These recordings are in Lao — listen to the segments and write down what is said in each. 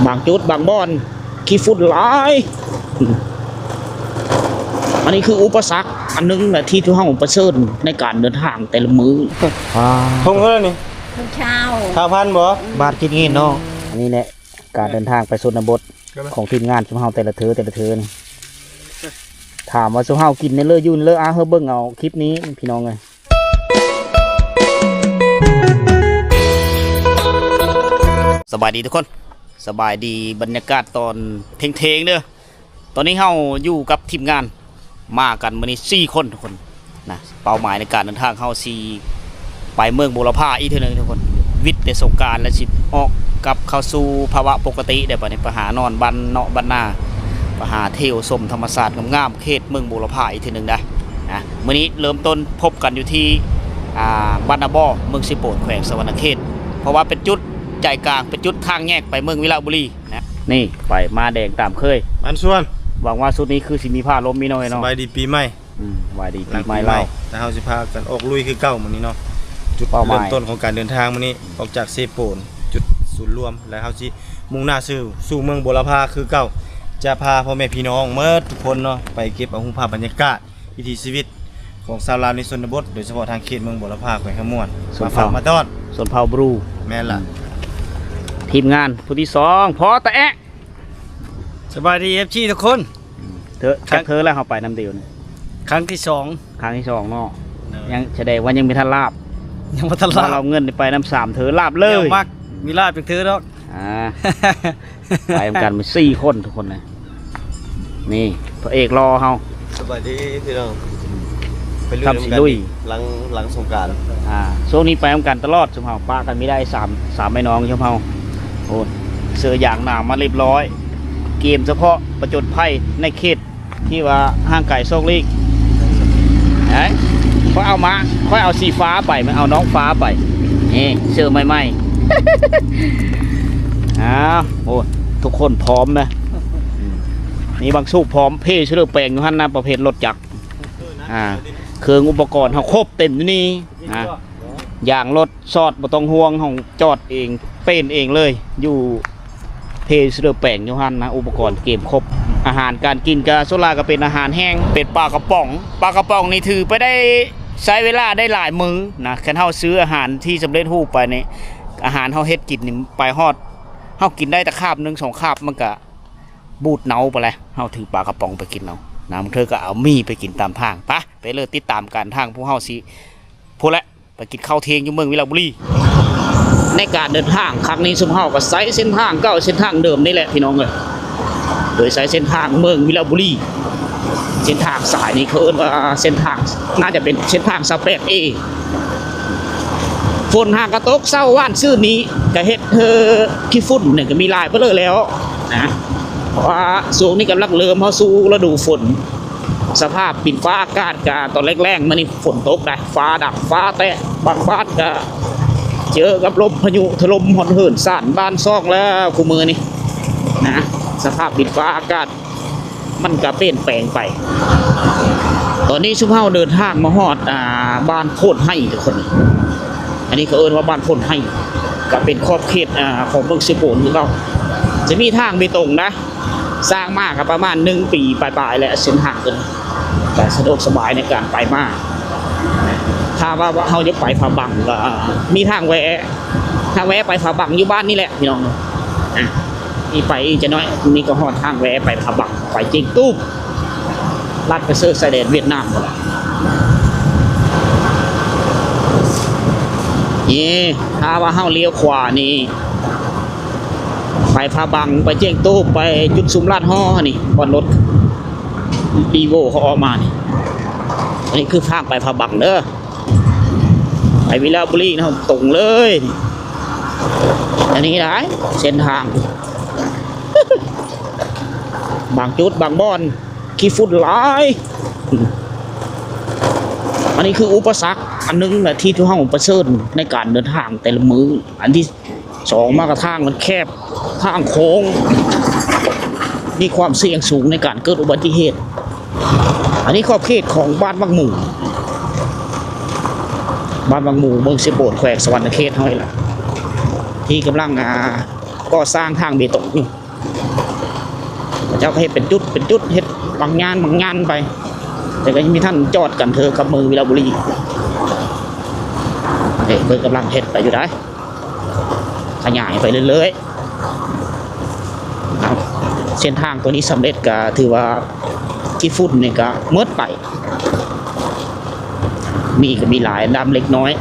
ບາງຈຸດບາງບ່ອນຂີ້ຝຸ່ນຫຼາຍ. ອັນນີ້ຄືອຸປະສັກອັນໜຶ່ງນະ ທີ່ພວກເຮົາປະເຊີນໃນການເດີນທາງແຕ່ລະມື້. ຖົງເທົ່າໃດນີ້? ຖົງຊາວ ຊາວພັນບໍ່? ບາດຄິດເງິນເນາະ. ອັນນີ້ແຫຼະການເດີນທາງໄປຊົນນະບົດຂອງທີມງານຊຸມເຮົາແຕ່ລະເທື່ອແຕ່ລະເທື່ອນີ້. ຖາມວ່າຊຸມເຮົາກິນແນວເລີຢູ່ແນວເລີ ອາ ເຮົາເບິ່ງເອົາຄລິບນີ້ພີ່ນ້ອງເອີຍ. ສະບາຍດີທຸກຄົນ ສະບາຍດີບັນຍາກາດຕອນທ່ຽງໆເດີ. ຕອນນີ້ເຮົາຢູ່ກັບທີມງານ ມາກັນມື້ນີ້ສີ່ຄົນທຸກຄົນນະ. ເປົ້າໝາຍໃນການເດີນທາງເຮົາຊິໄປເມືອງບົວລະພາອີກເທື່ອໜຶ່ງທຸກຄົນ. ວິດແຕ່ສົງການແລ້ວຊິອອກກັບເຂົ້າສູ່ພາວະປົກກະຕິໄດ້ ບາດນີ້ໄປຫານອນບ້ານເນາະບ້ານນາ ໄປຫາທ່ຽວຊົມທຳມະຊາດງາມໆ ເຂດເມືອງບົວລະພາອີກເທື່ອໜຶ່ງໄດ໋ນະ. ມື້ນີ້ເລີ່ມຕົ້ນພົບກັນຢູ່ທີ່ ອ່າ ບ້ານນາບໍ່ ເມືອງເຊໂປນ ແຂວງສະຫວັນນະເຂດ ເພາະວ່າເປັນຈຸດໃຈກາງ ເປັນຈຸດທາງແຍກໄປເມືອງວິລະບູລີນະ. ນີ້ໄປມາແດງຕາມເຄີຍ ອັນຊວນ ຫວັງວ່າຊຸດນີ້ຄືຊິມີພາລົມມີໜ້ອຍເນາະ. ສະບາຍດີປີໃໝ່. ອືມ ສະບາຍດີປີໃໝ່ລາວ. ແລ້ວເຮົາຊິພາກັນອອກລຸຍຄືເກົ່າມື້ນີ້ເນາະ. ຈຸດເລີ່ມຕົ້ນຂອງການເດີນທາງມື້ນີ້ ອອກຈາກເຊໂປນ ຈຸດສູນລວມ ແລ້ວເຮົາຊິມຸ່ງໜ້າສູ່ ສູ່ເມືອງບົວລະພາຄືເກົ່າ. ຈະພາພໍ່ແມ່ພີ່ນ້ອງໝົດທຸກຄົນເນາະ ໄປເກັບເອົາຮູບພາບບັນຍາກາດ ວິຖີຊີວິດຂອງຊາວລາວໃນຊົນນະບົດ ໂດຍສະເພາະທາງເຂດເມືອງບົວລະພາ ແຂວງຄຳມ່ວນ ມາຝາກມາຕ້ອນຊົນເຜົ່າບຣູ. ແມ່ນລະ. ອືມ ທີມງານຜູ້ທີສອງ ພໍຕະແອະ. ສະບາຍດີ ເອັຟຊີ ທຸກຄົນ. ອືມ ເທີ ຈັກເທີແລ້ວເຮົາໄປນຳດຽວນີ້? ຄັ້ງທີສອງ. ຄັ້ງທີສອງເນາະ. ໂດຍ ຍັງສະແດງວ່າຍັງບໍ່ທັນລາບ. ຍັງບໍ່ທັນລາບ. ເອົາເງິນໄປນຳສາມເທີ ລາບເລີຍ. ແນວມັກ ມີລາບຈັກເທີດອກ. ອ່າ ໄປນຳກັນເປັນສີ່ຄົນທຸກຄົນເລີຍ. ນີ້ພະເອກຫຼໍ່ເຮົາ. ສະບາຍດີພີ່ນ້ອງ. ໄປລຸຍນຳກັນອີກຫຼັງ ຫຼັງສົງການ. ອ່າ ຊ່ວງນີ້ໄປນຳກັນຕະຫຼອດຊຸມເຮົາ ປະກັນບໍ່ໄດ້ ສາມ ສາມແມ່ນ້ອງຊຸມເຮົາ. ໂອ້ ເສື້ອຢາງໜາວມາລຽບຮ້ອຍ ກຽມສະເພາະປະຈົນໄພໃນເຂດ ທີ່ວ່າຫ່າງໄກສອກຫຼີກ. ເອີຍ ຂ້ອຍເອົາມາ ຂ້ອຍເອົາສີຟ້າໄປ ມັນເອົານ້ອງຟ້າໄປ. ນີ້ເສື້ອໃໝ່ໆ. ອ້າວ ໂອ້ ທຸກຄົນພ້ອມນະ. ນີ້ບັງສຸກພ້ອມ ເພເສເລີແປງຢູ່ຫັ້ນນະ ປະເພດລົດຈັກ. ອ່າ ເຄື່ອງອຸປະກອນເຮົາຄົບເຕັມຢູ່ນີ້ນະ. ຢາງລົດຊອດບໍ່ຕ້ອງຫ່ວງ ເຮົາຈອດເອງ ເປັນເອງເລີຍ ຢູ່ເພສະເດີແປງຢູ່ຫັ້ນນະ. ອຸປະກອນເກມຄົບ ອາຫານການກິນກະສ່ວນຫຼາຍກະເປັນອາຫານແຫ້ງ ເປັນປາກະປ໋ອງ. ປາກະປ໋ອງນີ້ຖືໄປໄດ້ ໃຊ້ເວລາໄດ້ຫຼາຍມື້ນະ. ຄັນເຮົາຊື້ອາຫານທີ່ສຳເລັດຮູບໄປນີ້ ອາຫານເຮົາເຮັດກິນນີ້ ໄປຮອດ ເຮົາກິນໄດ້ແຕ່ຄາບໜຶ່ງສອງຄາບ ມັນກະບູດເນົາໄປແລ້ວ. ເຮົາຖືປາກະປ໋ອງໄປກິນເອົານະ ບາງເທື່ອກະເອົາໝີ່ໄປກິນຕາມທາງ. ປະ ໄປເລີຍ ຕິດຕາມກັນ ທາງພວກເຮົາຊິ ພຸ້ນແຫຼະ ໄປກິນເຂົ້າທ່ຽງຢູ່ເມືອງວິລະບູລີ. ໃນການເດີນທາງຄັ້ງນີ້ ຊຸມເຮົາກໍໃຊ້ເສັ້ນທາງເກົ່າ ເສັ້ນທາງເດີມນີ້ແຫຼະພີ່ນ້ອງເອີຍ ໂດຍໃຊ້ເສັ້ນທາງເມືອງວິລະບູລີ. ເສັ້ນທາງສາຍນີ້ເຂົາເອີ້ນວ່າເສັ້ນທາງ ໜ້າຈະເປັນເສັ້ນທາງຊາວແປດເອ. ຝົນຫາກະຕົກເຊົ້າຫວ່ານຊື່ນນີ້ ກະເຮັດໃຫ້ຂີ້ຝຸ່ນນີ້ກະມີຫຼາຍປານເລີແລ້ວນະ ເພາະວ່າຊ່ວງນີ້ກຳລັງເລີ່ມເຂົ້າສູ່ລະດູຝົນ. ສະພາບດິນຟ້າອາກາດກະຕອນແລງໆມານີ້ຝົນຕົກໄດ໋ ຟ້າດັບຟ້າແຕະ ບາງບ້ານກະເຈີກັບລົມພາຍຸຖະຫຼົ່ມຫົນເຫີນສານບ້ານຊ່ອງແລ້ວຄູ່ມື້ນີ້ນະ. ສະພາບດິນຟ້າອາກາດມັນກະປ່ຽນແປງໄປ. ຕອນນີ້ຊຸມເຮົາເດີນທາງມາຮອດ ອ່າ ບ້ານໂພນໄຮທຸກຄົນ. ອັນນີ້ເຂົາເອີ້ນວ່າບ້ານໂພນໄຮ ກະເປັນຂອບເຂດ ອ່າ ຂອງເມືອງເຊໂປນຄືເກົ່າ. ຈະມີທາງເບຕົງນະ ສ້າງມາກໍປະມານໜຶ່ງປີປາຍໆແຫຼະ ເສັ້ນທາງຕົວນີ້ ກໍສະດວກສະບາຍໃນການໄປມາ. ຖ້າວ່າເຮົາຢາກໄປຜາບັງກໍມີທາງແວະ ທາງແວະໄປຜາບັງຢູ່ບ້ານນີ້ແຫຼະພີ່ນ້ອງ. ອ່ະ ນີ້ໄປອີກຈັກໜ້ອຍ ນີ້ກໍຮອດທາງແວະໄປຜາບັງ ໄປຈຽງຕູບ ລັດໄປເຊີຊາຍແດນຫວຽດນາມພຸ້ນລະ. ນີ້ ຖ້າວ່າເຮົາລ້ຽວຂວານີ້ ໄປຜາບັງ ໄປຈຽງຕູບ ໄປຈຸດຊຸມລາດຫໍ່ຫັ້ນນີ້ ບ່ອນລົດ Evo ເຂົາອອກມານີ້. ອັນນີ້ຄືທາງໄປຜາບັງເດີ ໄປວິລະບູລີນະ ຕົງເລີຍ. ອັນນີ້ໄດ໋ເສັ້ນທາງ ບາງຈຸດບາງບ່ອນ ຂີ້ຝຸ່ນຫຼາຍ. ອັນນີ້ຄືອຸປະສັກອັນໜຶ່ງນະ ທີ່ພວກເຮົາປະເຊີນໃນການເດີນທາງແຕ່ລະມື້. ອັນທີສອງມາກະທາງມັນແຄບ ທາງໂຄ້ງ ມີຄວາມສ່ຽງສູງໃນການເກີດອຸບັດຕິເຫດ. ອັນນີ້ຂອບເຂດຂອງບ້ານວັງໝູ ບ້ານວັງໝູ ເມືອງເຊໂປນ ແຂວງສະຫວັນນະເຂດເຮົານີ້ລະ ທີ່ກຳລັງ ອ່າ ກໍ່ສ້າງທາງເບຕົງຢູ່ ເຂົາເຈົ້າກໍເຮັດເປັນຈຸດເປັນຈຸດ ເຮັດບາງງານບາງງານໄປ ແຕ່ກໍຍັງມີທັນຈອດກັນເທີກັບເມືອງວິລະບູລີ. ເອີ ເພິ່ນກຳລັງເຮັດໄປຢູ່ໃດ໋ ຂະຫຍາຍໄປເລື້ອຍໆ. ເອົາ ເສັ້ນທາງຕົວນີ້ສຳເລັດກໍຖືວ່າຂີ້ຝຸ່ນນີ້ກໍໝົດໄປ. ມີກໍມີຫຼາຍ ດຳເລັກນ້ອຍ.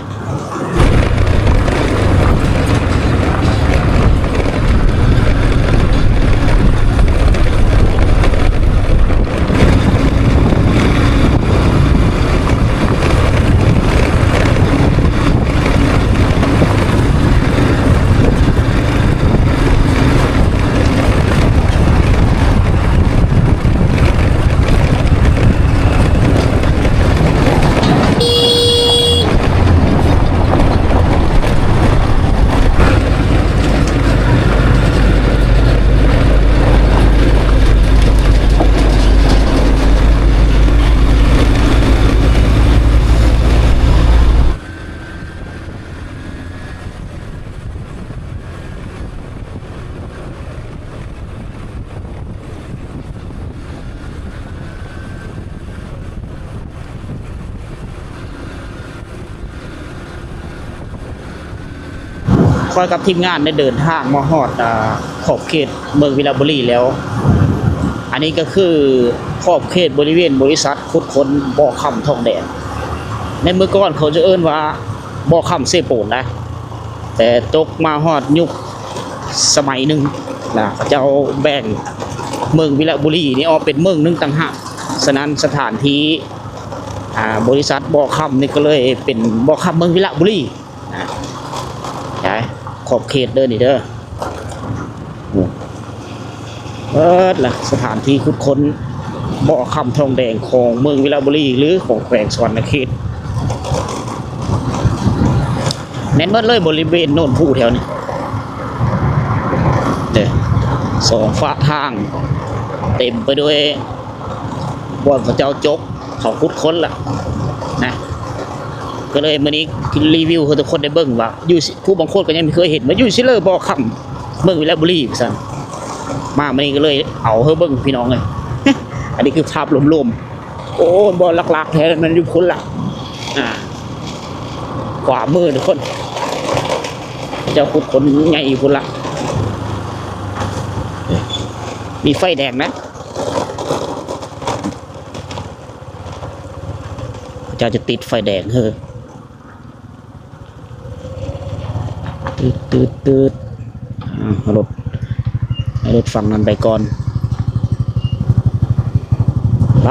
ຂ້ອຍກັບທີມງານໄດ້ເດີນທາງມາຮອດ ອາ ຂອບເຂດເມືອງວິລະບູລີແລ້ວ. ອັນນີ້ກໍຄືຂອບເຂດບໍລິເວນບໍລິສັດຂຸດຄົ້ນບໍ່ຄຳທອງແດງ. ໃນເມື່ອກ່ອນເຂົາຈະເອີ້ນວ່າບໍ່ຄຳເຊໂປນນະ ແຕ່ຕົກມາຮອດຍຸກສະໄໝໜຶ່ງນະ ເຂົາເຈົ້າແບ່ງເມືອງວິລະບູລີນີ້ອອກເປັນເມືອງໜຶ່ງຕ່າງຫາກ. ສະນັ້ນສະຖານທີ່ ອາ ບໍລິສັດບໍ່ຄຳນີ້ກໍເລີຍເປັນບໍ່ຄຳເມືອງວິລະບູລີນະ. ໄປ ຂອບເຂດເດີນີ້ເດີ. ເປີດລະ ສະຖານທີ່ຂຸດຄົ້ນບໍ່ຄຳທອງແດງຂອງເມືອງວິລະບູລີ ຫຼື ຂອງແຂວງສະຫວັນນະເຂດ. ແມ່ນເໝິດເລີຍບໍລິເວນໂນນພູແຖວນີ້ເດີ ສອງຟາກທາງເຕັມໄປດ້ວຍບ່ອນເຂົາເຈົ້າຈົກ ເຂົາຂຸດຄົ້ນລະນະ. ກໍເລີຍມື້ນີ້ຣີວິວໃຫ້ທຸກຄົນໄດ້ເບິ່ງວ່າຢູ່ ຜູ້ບາງຄົນກໍຍັງບໍ່ເຄີຍເຫັນວ່າຢູ່ຊິເລີບໍ່ຄຳເມືອງວິລະບູລີວ່າຊັ້ນ. ມາມື້ນີ້ກໍເລີຍເອົາໃຫ້ເບິ່ງພີ່ນ້ອງເອີຍ. ອັນນີ້ຄືພາບລວມໆ. ໂອ້ ບ່ອນຫຼັກໆແທ້ແມ່ນຢູ່ພຸ້ນລະ ອາ ຂວາມືທຸກຄົນ ເຂົາເຈົ້າຂຸດຄົ້ນໃຫຍ່ຢູ່ພຸ້ນລະ. ມີໄຟແດງນະ ເຂົາເຈົ້າຈະຕິດໄຟແດງເຮີ. ອາ ເອົາລົດ ເອົາລົດຝັ່ງນັ້ນໄປກ່ອນ. ໄປ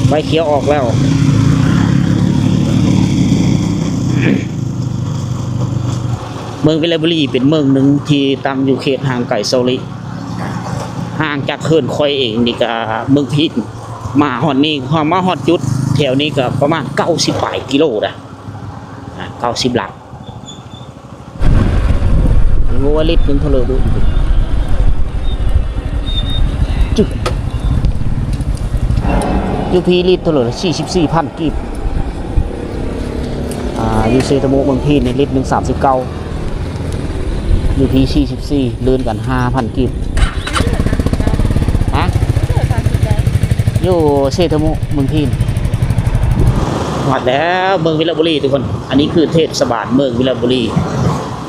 ໄຟຂຽວອອກແລ້ວ. ເມືອງວິລະບູລີເປັນເມືອງໜຶ່ງທີ່ຕັ້ງຢູ່ເຂດຫ່າງໄກເຊົາລີ ຫ່າງຈາກເຮືອນຂ້ອຍເອງນີ້ກະເມືອງພີນ ມາຮອດນີ້ ມາຮອດຈຸດແຖວນີ້ກະປະມານເກົ້າສິບປາຍກິໂລນະ ອາ ເກົ້າສິບຫຼັກ. ໂອ້ ລິດໜຶ່ງເທົ່າໃດບຸ ຢູ່ພີລິດເທົ່າໃດ ສີ່ສິບສີ່ພັນກີບ. ອາ ຢູ່ເຊຕະມຸ ເມືອງພີນນີ້ລິດໜຶ່ງສາມສິບເກົ້າ ຢູ່ພີສີ່ສິບສີ່ ລື່ນກັນຫ້າພັນກີບ. ຮະ? ຢູ່ເຊຕະມຸ ເມືອງພີນ. ຮອດແລ້ວ ເມືອງວິລະບູລີທຸກຄົນ. ອັນນີ້ຄືເທດສະບານເມືອງວິລະບູລີ.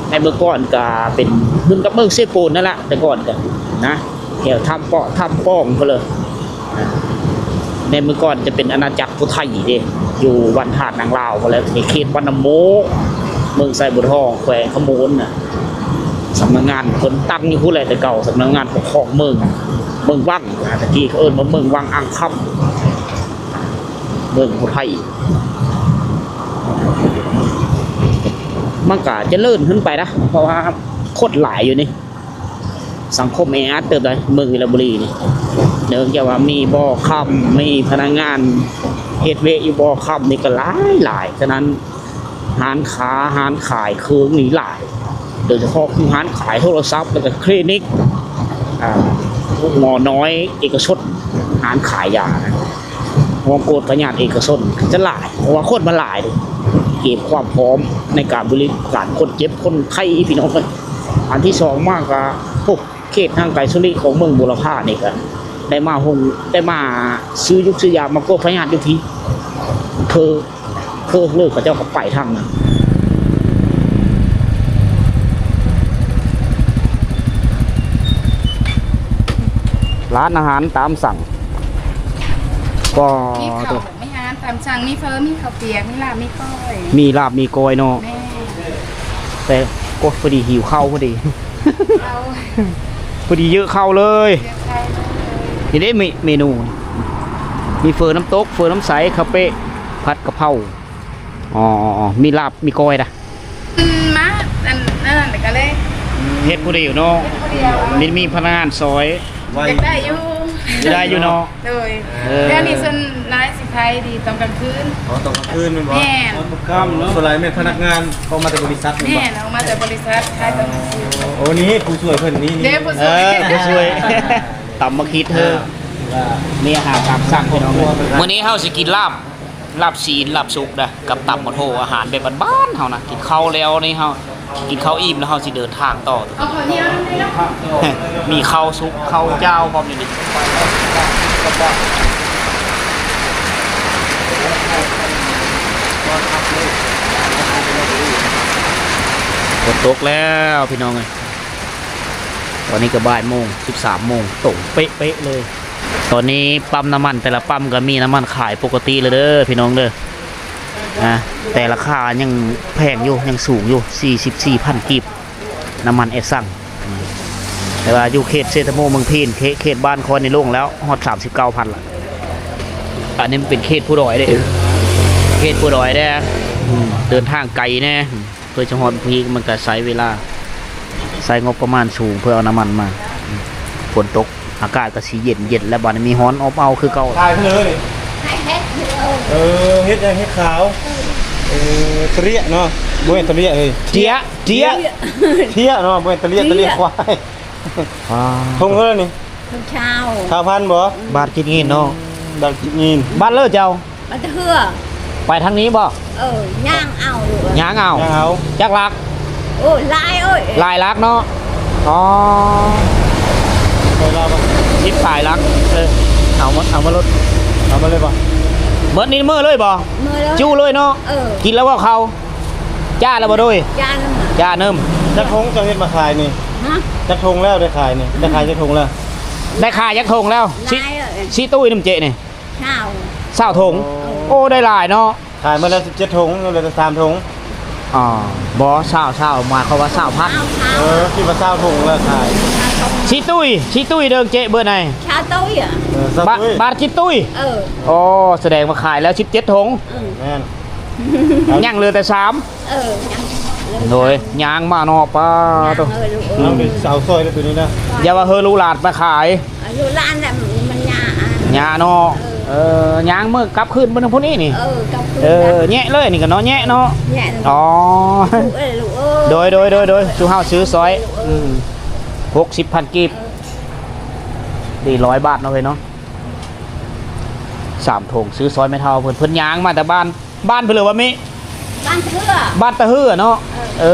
ໃນເມື່ອກ່ອນກະເປັນຄືກັບເມືອງເຊໂປນນັ້ນລະ ແຕ່ກ່ອນກະນະ ແຖວທຳເປາະ ທຳປອງພຸ້ນເລີຍ. ໃນເມື່ອກ່ອນຈະເປັນອານາຈັກຜູ້ໄທເດ້ ຢູ່ວັນທາດນາງລາວພຸ້ນແຫຼະ ໃນເຂດວັນນະໂມ ເມືອງໄຊບົວທອງ ແຂວງຄຳມ່ວນນະ. ສຳນັກງານເພິ່ນຕັ້ງຢູ່ພຸ້ນແຫຼະແຕ່ເກົ່າ ສຳນັກງານປົກຄອງເມືອງ ເມືອງວັງ ອາ ຕະກີ້ເຂົາເອີ້ນວ່າເມືອງວັງອ່າງຄຳ ເມືອງຜູ້ໄທ. ມັນກະຈະເລີນຂຶ້ນໄປນະ ເພາະວ່າຄົນຫຼາຍຢູ່ນີ້ ສັງຄົມແອອັດເຕີບໃດ ເມືອງວິລະບູລີນີ້ ເນື່ອງຈາກວ່າມີບໍ່ຄຳ ມີພະນັກງານເຮັດວຽກຢູ່ບໍ່ຄຳນີ້ກໍຫຼາຍໆ. ສະນັ້ນ ຮ້ານຄ້າ ຮ້ານຂາຍເຄື່ອງນີ້ຫຼາຍ ໂດຍສະເພາະຄືຮ້ານຂາຍໂທລະສັບ ແລ້ວກໍຄລີນິກ ອາ ໝໍນ້ອຍເອກະຊົນ ຮ້ານຂາຍຢາ ໂຮງກວດພະຍາດເອກະຊົນຈະຫຼາຍ ເພາະວ່າຄົນມັນຫຼາຍເດ້ ກຽມຄວາມພ້ອມໃນການບໍລິການຄົນເຈັບຄົນໄຂ້ ພີ່ນ້ອງເອີຍ. ອັນທີສອງມາກະ ໂອ້ ເຂດຫ່າງໄກສຸລິຂອງເມືອງບົວລະພານີ້ກະ ໄດ້ມາໂຮງ ໄດ້ມາຊື້ຍຸກຊື້ຢາມາກວດພະຍາດຢູ່ພີ້ ເພີ ເພີເລີຍ ເຂົາເຈົ້າກໍໄປທາງນັ້ນ. ຮ້ານອາຫານຕາມສັ່ງ ກໍ ມີເຂົ້າ ມີອາຫານຕາມສັ່ງ ມີເຝີ ມີເຂົ້າປຽກ ມີລາບ ມີກ້ອຍ ມີລາບມີກ້ອຍເນາະ. ແມ່ນ ແຕ່ ໂອ້ຍ ພໍດີຫິວເຂົ້າພໍດີ ເຂົ້າ ພໍດີເຢີະເຂົ້າເລີຍ ເຢີະເຂົ້າເລີຍ. ນີ້ເດ້ເມ ເມນູ ມີເຝີນ້ຳຕົກ ເຝີນ້ຳໃສ ຄາເປະ ຜັດກະເພົາ. ອໍ ມີລາບ ມີກ້ອຍດະ. ອືມ ມາ ອັນນັ້ນ ກໍເລີຍເຮັດຜູ້ດຽວເນາະ ເຮັດຜູ້ດຽວ ມີ ມີພະນັກງານຊ່ອຍ. ຢາກໄດ້ຢູ່ ຢາກໄດ້ຢູ່ເນາະ. ໂດຍ ເອີ ດຽວນີ້ສ່ວນຫຼາຍຊິຂາຍດີຕອນກາງຄືນ. ອໍ ຕອນກາງຄືນແມ່ນບໍ່? ແມ່ນ ຕອນຄ່ຳເນາະ. ສ່ວນຫຼາຍແມ່ນພະນັກງານອອກມາແຕ່ບໍລິສັດແມ່ນບໍ່? ແມ່ນ ອອກມາແຕ່ບໍລິສັດ ຂາຍຕອນກາງຄືນ. ໂອ້ ນີ້ຜູ້ຊ່ວຍເພິ່ນນີ້ ນີ້ ເດ້ຜູ້ຊ່ວຍ ເອີ ຜູ້ຊ່ວຍ ຕຳໝາກຂິດເຮີ ອ່າ ມີອາຫານຕາມສັ່ງພີ່ນ້ອງເອີຍ. ມື້ນີ້ເຮົາຊິກິນລາບ ລາບຊີ້ນ ລາບສຸກນະ ກັບຕຳໝາກໂທ ອາຫານແບບບ້ານໆເຮົານະ. ກິນເຂົ້າແລ້ວນີ້ ເຮົາກິນເຂົ້າອີ່ມແລ້ວ ເຮົາຊິເດີນທາງຕໍ່. ເອົາເຂົ້າໜຽວນຳເດີເນາະ. ມີເຂົ້າສຸກ ເຂົ້າຈ້າວພ້ອມຢູ່ນີ້. ຝົນຕົກແລ້ວພີ່ນ້ອງເອີຍ. ຕອນນີ້ກໍບ່າຍໂມງ ສິບສາມໂມງ ຕົງເປະໆເລີຍ. ຕອນນີ້ປ້ຳນ້ຳມັນແຕ່ລະປ້ຳກໍມີນ້ຳມັນຂາຍປົກກະຕິແລ້ວເດີພີ່ນ້ອງເດີ. ນະ ແຕ່ລາຄາຍັງແພງຢູ່ ຍັງສູງຢູ່ ສີ່ສິບສີ່ພັນກີບ ນ້ຳມັນແອດຊັງ. ແຕ່ວ່າຢູ່ເຂດເຊຕະໂມເມືອງພີນ ເຂດ ເຂດບ້ານຂ້ອຍນີ້ລົງແລ້ວ ຮອດສາມສິບເກົ້າພັນລະ. ອັນນີ້ມັນເປັນເຂດພູດອຍເດ້ ເຂດພູດອຍເດ້. ອືມ ເດີນທາງໄກແດ່. ເພື່ອຈະຮອດພີ້ ມັນກະໃຊ້ເວລາ ໃຊ້ງົບປະມານສູງເພື່ອເອົານ້ຳມັນມາ. ຝົນຕົກ ອາກາດກະຊິເຢັນໆ ແລ້ວບາດນີ້ມີຮ້ອນອົບເອົາຄືເກົ່າ. ຂາຍເທົ່າໃດນີ້? ຂາຍເຫັດຢູ່. ເອີ ເຫັດຫຍັງ? ເຫັດຂາວ. ເອີ ເອີ ຕະເລຍເນາະ. ບໍ່ແມ່ນຕະເລຍເອີຍ ເທຍ ເທຍ ເທຍເນາະ. ບໍ່ແມ່ນຕະເລຍ ຕະເລຍຄວາຍ. ອ່າ ຖົງເທົ່າໃດນີ້? ເຖິງຊາວ ຊາວພັນບໍ່? ບາດກິດງິນເນາະ. ບາດກິດງິນ. ບາດເລີເຈົ້າ? ບາດຕະເຮືອ. ໄປທາງນີ້ບໍ່? ເອີ ຍ່າງເອົາ. ຍ່າງເອົາ. ຍ່າງເອົາ. ຈັກຫຼັກ? ໂອ້ ຫຼາຍເອີຍ ຫຼາຍຫຼັກເນາະ. ອໍ ໄປລາວບໍ່? ສິບປາຍຫຼັກ. ເອີ ເອົາໝົດ ເອົາມາໂລດ. ເອົາມາເລີຍບໍ່? ໝົດນີ້ເມືອເລີຍບໍ່? ເມືອເລີຍ. ຈຸເລີຍເນາະ. ເອີ ກິນແລ້ວບໍ່ເຂົ້າ? ຈ້າແລ້ວບໍ່ໂດຍ? ຈ້ານຳ. ຈ້ານຳ. ຈັກຖົງເຈົ້າເຮັດມາຂາຍນີ້? ຮະ? ຈັກຖົງແລ້ວໄດ້ຂາຍນີ້? ໄດ້ຂາຍຈັກຖົງແລ້ວ? ໄດ້ຂາຍຈັກຖົງແລ້ວ? ຫຼາຍເອີຍ. ສີ່ຕຸ້ຍນຳເຈນີ້ ຊາວ ຊາວຖົງ. ໂອ້ ໂອ້ ໄດ້ຫຼາຍເນາະ. ຂາຍໝົດແລ້ວສິບເຈັດຖົງ ຍັງເຫຼືອແຕ່ສາມຖົງ. ອໍ ບໍ່ ຊາວ ຊາວ ໝາຍຄວາມວ່າຊາວພັນ. ຊາວ ຊາວ. ເອີ ຄິດວ່າຊາວຖົງແລ້ວຂາຍ. ສີ່ຕຸ້ຍ ສີ່ຕຸ້ຍເດີເຈ ເບີໃດ? ຊາວຕຸ້ຍອະ. ເອີ ຊາວຕຸ້ຍ. ບາດ ບາດຈິດຕຸ້ຍ. ເອີ ໂອ້ ສະແດງວ່າຂາຍແລ້ວສິບເຈັດຖົງ. ອືມ ແມ່ນ. ຍັງເຫຼືອແຕ່ສາມ. ເອີ ຍັງເຫຼືອ. ໂດຍ ຍ່າງມາເນາະ. ປ້າໂຕ ເອີ ລູກເອີຍ ເອົາໄປເອົາຊ່ອຍເດີໂຕນີ້ນະ. ຢ່າວ່າເຮີລູກຫຼານມາຂາຍ. ອາ ຢູ່ຮ້ານແຫຼະ ມັນຍາ ຍາເນາະ. ເອີ ເອີ ຍ່າງເມືອກັບຄືນເບິ່ງພຸ້ນນີ້ນີ້. ເອີ ກັບຄືນ. ເອີ ແຍະເລີຍນີ້ກໍເນາະ ແຍະເນາະ. ແຍະ. ອໍ ລູກເອີຍ ລູກເອີຍ. ໂດຍ ໂດຍ ໂດຍ ໂດຍ ສູ່ເຮົາຊື້ຊ່ອຍ. ອືມ ຫົກສິບພັນກີບ. ເອີ ດີ ຮ້ອຍບາດເນາະເຮີຍເນາະ. ສາມຖົງ ຊື້ຊ່ອຍແມ່ເຖົ້າເພິ່ນ ເພິ່ນຍ່າງມາແຕ່ບ້ານ ບ້ານເພິ່ນເອີ້ນວ່າເມ ບ້ານຕະເຮືອ ບ້ານຕະເຮືອເນາະ. ເອີ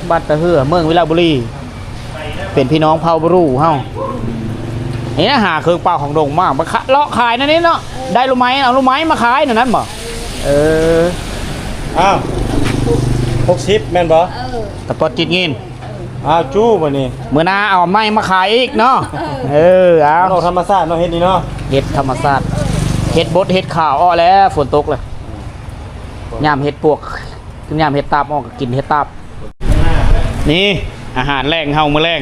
ເອີ ບ້ານຕະເຮືອ ເມືອງວິລະບູລີ ເປັນພີ່ນ້ອງເຜົ່າບຣູເຮົາ. ນີ້ນະ ຫາເຄື່ອງປ່າຂອງດົງມາ ມາຂະ ເລາະຂາຍນັ້ນນີ້ເນາະ. ເອີ ໄດ້ລູກໄມ້ ເອົາລູກໄມ້ມາຂາຍນັ້ນ ນັ້ນບໍ່? ເອີ ອ້າວ ຫົກສິບແມ່ນບໍ່? ເອີ ຕະປອດຈິດງິນ. ອ້າວ ຈູ້ບັດນີ້ ມື້ໜ້າເອົາໃໝ່ມາຂາຍອີກເນາະ. ເອີ ເອີ ເອົາ ອອກທຳມະຊາດເນາະ ເຮັດນີ້ເນາະ ເຮັດທຳມະຊາດ. ເຮັດບົດເຮັດຂາວອອກແລ້ວ ຝົນຕົກແລ້ວ ຍາມເຫັດປວກ ຍາມເຫັດຕາບອອກ ກໍກິນເຫັດຕາບ. ນີ້ອາຫານແລງເຮົາມື້ແລງ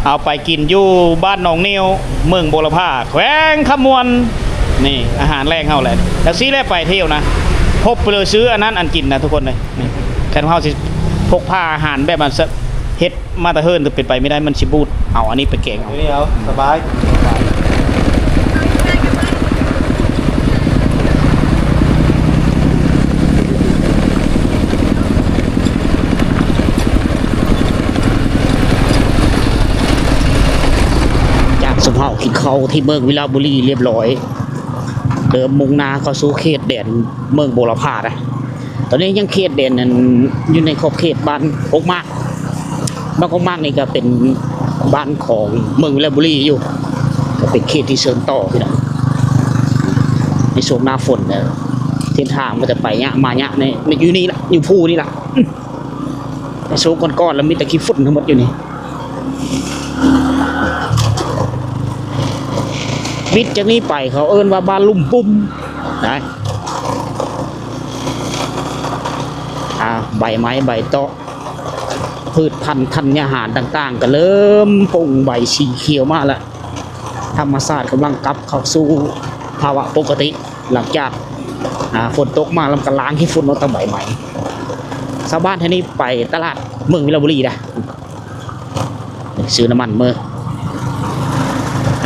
ເອົາໄປກິນຢູ່ບ້ານໜອງໜຽວ ເມືອງບົວລະພາ ແຂວງຄຳມ່ວນ. ນີ້ອາຫານແລງເຮົາແຫຼະ ຈັ່ງຊີ້ແຫຼະ ໄປທ່ຽວນະ ພົບໄປເລີຍ ຊື້ອັນນັ້ນອັນກິນນະທຸກຄົນເອີຍ. ນີ້ ຄັນເຮົາຊິພົກພາອາຫານແບບອັນ ເຮັດມາແຕ່ເຮືອນ ເປັນໄປບໍ່ໄດ້ ມັນຊິບູດ. ເອົາອັນນີ້ໄປແກງເອົາ ນີ້ເອົາ ສະບາຍ. ຈາກຊຸມເຮົາກິນເຂົ້າທີ່ເມືອງວິລະບູລີລຽບຮ້ອຍ ເລີ່ມມຸ່ງໜ້າເຂົ້າສູ່ເຂດແດນເມືອງບົວລະພານະ. ຕອນນີ້ຍັງເຂດແດນນັ້ນ ຢູ່ໃນຂອບເຂດບ້ານໂຄກໝາກ ບ້ານກອກໝາກນີ້ກໍເປັນບ້ານຂອງເມືອງວິລະບູລີຢູ່ ກໍເປັນເຂດທີ່ເຊື່ອມຕໍ່ພີ່ນ້ອງ. ໃນຊ່ວງໜ້າຝົນນະ ເສັ້ນທາງມັນຈະໄປຍາກມາຍາກໃນ ໃນ ຢູ່ນີ້ລະ ຢູ່ພູນີ້ລະ. ອືມ ໃນຊ່ວງກ່ອນໆລະມີແຕ່ຂີ້ຝຸ່ນທັງໝົດຢູ່ນີ້. ບິດຈາກນີ້ໄປເຂົາເອີ້ນວ່າບ້ານລຸ່ມປຸ້ມນະ. ອ່າ ໃບໄມ້ໃບເຕາະ ພືດພັນທັນຍາຫານຕ່າງໆ ກໍເລີ່ມປົ່ງໃບສີຂຽວມາແລ້ວ. ທຳມະຊາດກຳລັງກັບເຂົ້າສູ່ພາວະປົກກະຕິ ຫຼັງຈາກ ອ່າ ຝົນຕົກມາ ແລ້ວມັນກໍລ້າງຂີ້ຝຸ່ນອອກຈາກໃບໄມ້. ຊາວບ້ານແຖວນີ້ໄປຕະຫຼາດເມືອງວິລະບູລີນະ ຊື້ນ້ຳມັນມື້.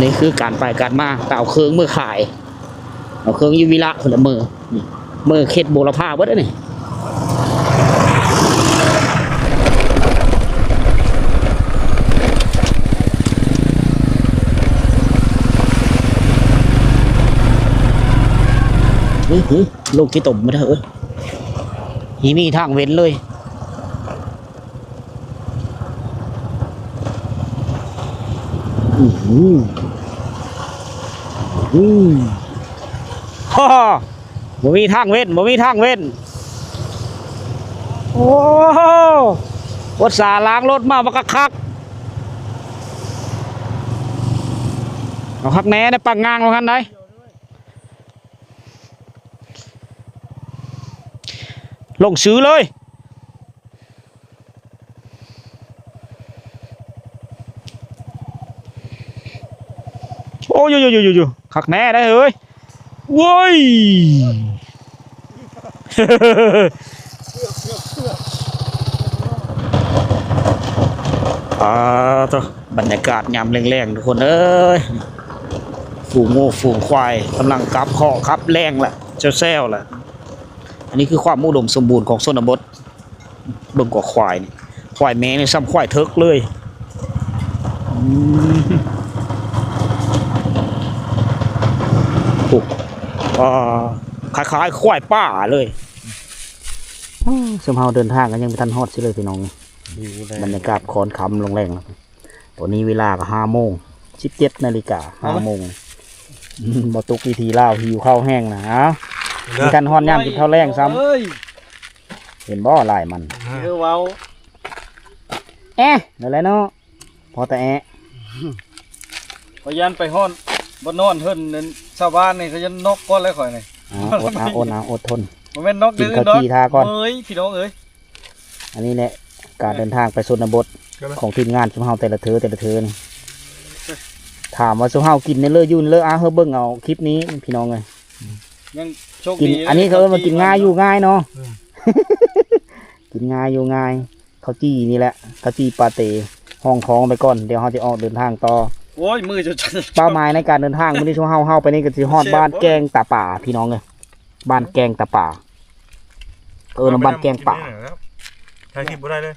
ນີ້ຄືການໄປການມາ ກໍເອົາເຄື່ອງມື້ຂາຍ ເອົາເຄື່ອງຢູ່ວິລະພຸ້ນລະເມືອ ເມືອເຂດບົວລະພາເບິດອັນນີ້. ເຮີ້ຍ ເຮີ້ຍ ໂລກຂີ້ຕົມມາເດີ້ເອີຍ ມີທາງເວັ້ນເລີຍ. ອືມ ອືມ ຮາ ບໍ່ມີທາງເວັ້ນ ບໍ່ມີທາງເວັ້ນ. ໂອ້ ອຸດສາລ້າງລົດມາບັກຄັກໆ ເອົາຄັກແນ່ໄດ໋ ປັງງາງວ່າຊັ້ນໄດ໋. ລົງຊື່ເລີຍ. ໂອ້ຍ ໂອ້ຍ ໂອ້ຍ ຄັກແນ່ໄດ໋ເຮີ້ຍ ໂວ້ຍ. ອ່າ ໂທ້ ບັນຍາກາດຍາມແລງໆ ທຸກຄົນເອີຍ ຝູງງົວຝູງຄວາຍກຳລັງກັບເຄາະກັບແລ່ນລະ ແຊວໆ ລະ. ອັນນີ້ຄືຄວາມອຸດົມສົມບູນຂອງຊົນນະບົດ. ເບິ່ງກວ່າຄວາຍນີ້ ຄວາຍແມ່ນີ້ສ່ຳຄວາຍເຖິກເລີຍ. ອືມ ໂອ້ ອ່າ ຄ້າຍໆ ຄວາຍປ່າເລີຍ. ອ້າ ຊຸມເຮົາເດີນທາງກໍຍັງບໍ່ທັນຮອດຊິເລີຍພີ່ນ້ອງ. ຫິວແລ້ວ ບັນຍາກາດຄ່ອນຄ່ຳລົງແລງແລ້ວ. ຕອນນີ້ເວລາກໍຫ້າໂມງ ສິບເຈັດນາລິກາ ຫ້າໂມງ. ອືມ ບໍ່ຕຸກວິຖີລາວ ຫິວເຂົ້າແຮງນະ. ເອົ້າ ເດີ ມີທັນຮອດຍາມກິນເຂົ້າແລງຊ້ຳ. ໂອ້ຍ ເຫັນບໍ່ ລາຍມັນ ເອີ ເວົ້າ ແອະ ນັ້ນແຫຼະເນາະ ພໍແຕ່ແອະ. ຂ້ອຍຢ້ານໄປຮອດບໍ່ນອນເຮືອນຊາວບ້ານນີ້ ຂ້ອຍຢ້ານນອກກ່ອນແລ້ວຂ້ອຍນີ້. ເອົາ ອົດເອົາ ອົດເອົາ ອົດທົນ ບໍ່ແມ່ນນອກເດີ ກິນເຂົ້າຈີ່ຖ້າກ່ອນ. ເອີຍ ພີ່ນ້ອງເອີຍ. ອັນນີ້ແຫຼະການເດີນທາງໄປຊົນນະບົດຂອງທີມງານຊຸມເຮົາແຕ່ລະເທື່ອແຕ່ລະເທື່ອນີ້. ຖາມວ່າຊຸມເຮົາກິນແນວເລີຢູ່ແນວເລີ ອາ ເຮົາເບິ່ງເອົາຄລິບນີ້ພີ່ນ້ອງເອີຍ. ຍັງໂຊກດີ ອັນນີ້ເຂົາເອີ້ນວ່າກິນງ່າຍຢູ່ງ່າຍເນາະ. ເອີ ກິນງ່າຍຢູ່ງ່າຍ. ເຂົ້າຈີ່ນີ້ແຫຼະ ເຂົ້າຈີ່ປາເຕ ຮອງທ້ອງໄປກ່ອນ ດຽວເຮົາຈະອອກເດີນທາງຕໍ່. ໂອ້ຍ ມືຈົນ ເປົ້າໝາຍໃນການເດີນທາງມື້ນີ້ ຊຸມເຮົາ ເຮົາໄປນີ້ກໍຊິຮອດ ແຊບ ບ້ານແກ້ງຕາປາ ພີ່ນ້ອງເອີຍ. ບ້ານແກ້ງຕາປາ ເອີ້ນວ່າບ້ານແກ້ງປາ. ຖ່າຍຄລິບບໍ່ໄດ້ເລີຍ.